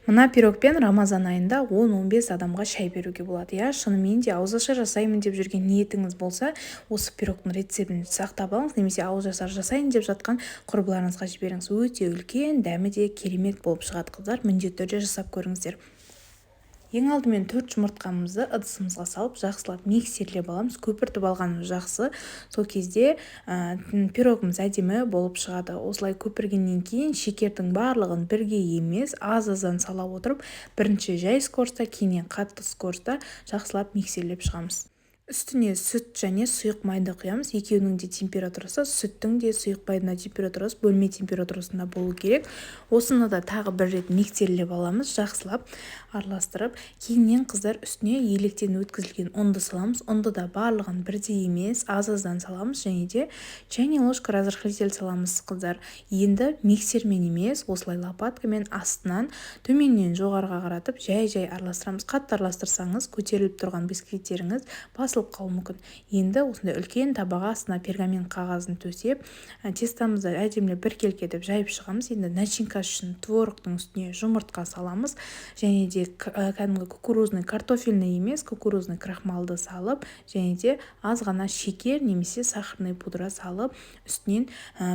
Мына пирогпен Рамазан айында 10-15 адамға шай беруге болады. Иә, шынымен де, ауызашар жасаймын деп жүрген ниетіңіз болса, осы пирогтың рецептін сақтап алыңыз немесе ауызашар жасайын деп жатқан құрбыларыңызға жіберіңіз. Өте үлкен, дәмі де керемет болып шығады, қыздар. Міндетті түрде жасап көріңіздер. Ең алдымен төрт жұмыртқамызды ыдысымызға салып, жақсылап миксерлеп аламыз. Көпіртіп алғанымыз жақсы, сол кезде пирогымыз әдемі болып шығады. Осылай көпіргеннен кейін шекердің барлығын бірге емес, аз-аздан сала отырып, бірінші жай скоростьта, кейіннен қатты скоростьта жақсылап миксерлеп шығамыз. Үстіне сүт және сұйық майды құямыз. Екеуінің де температурасы, сүттің де, сұйық майдың да температурасы бөлме температурасында болу керек. Осыны да тағы бір рет миксерлеп аламыз, жақсылап араластырып. Кейіннен, қыздар, үстіне електен өткізілген ұнды саламыз. Ұнды да барлығын бірдей емес, аз-аздан саламыз және де чайный ложка разрыхлитель саламыз. Қыздар, енді миксермен емес, осылай лопаткамен астынан, төменнен жоғарыға қаратып, жай-жай араластырамыз. Қатты араластырсаңыз, көтеріліп тұрған бисквиттеріңіз басылып қалуы мүмкін. Енді осындай үлкен табаға астына пергамент қағазын төсеп, тестомызды әдемілеп біркелкі етіп жайып шығамыз. Енді начинкасы үшін творогтың үстіне жұмыртқа саламыз және де кәдімгі кукурузный, картофельный емес, кукурузный крахмалды салып және де аз ғана шекер немесе сахарный пудра салып, үстінен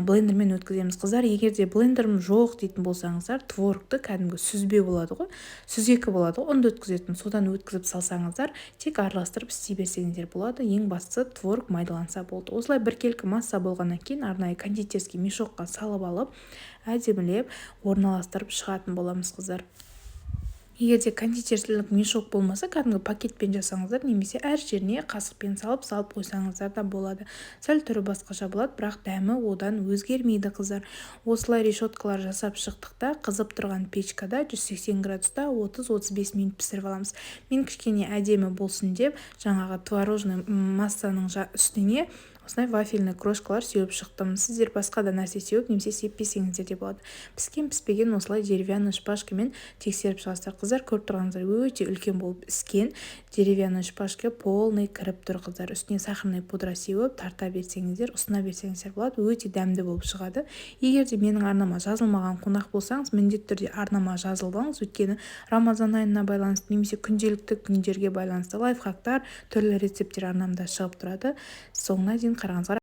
блендермен өткіземіз. Қыздар, егер де блендерім жоқ дейтін болсаңыздар, творогты кәдімгі сүзбе болады ғой, сүзекі болады ғой ұнды өткізетін, содан өткізіп салсаңыздар, тек араластырып істей берсеңіздер болады. Ең бастысы, творог майдаланса болды. Осылай біркелкі масса болғаннан кейін арнайы кондитерский мешокқа салып алып, әдемілеп орналастырып шығатын боламыз. Қыздар, егер де кондитерлік мешок болмаса, кәдімгі пакетпен жасаңыздар немесе әр жеріне қасықпен салып-салып қойсаңыздар да болады. Сәл түрі басқаша болады, бірақ дәмі одан өзгермейді. Қыздар, осылай решеткалар жасап шықтық та, қызып тұрған печкада 180 градуста 30-35 минут пісіріп аламыз. Мен кішкене әдемі болсын деп, жаңағы творожный массаның үстіне осындай вафельный крошкалар сеуіп шықтым. Сіздер басқа да нәрсе сеуіп немесе сеппесеңіздер де болады. Піскен, піспеген осылай деревянный шпажкамен тексеріп шығасыздар. Қыздар, көріп тұрғаныңыздар, өте үлкен болып піскен, деревянный шпажка полный кіріп тұр. Қыздар, үстіне сахарный пудра сеуіп, тарта берсеңіздер, ұсына берсеңіздер болады. Өте дәмді болып шығады. Егер де менің арнама жазылмаған қонақ болсаңыз, міндетті түрде арнама жазылып алыңыз, өйткені Рамазан айына байланысты немесе күнделікті күндерге байланысты лайфхактар, түрлі рецепттер арнамда шығып тұрады. Соңына дейін қарағаныңызға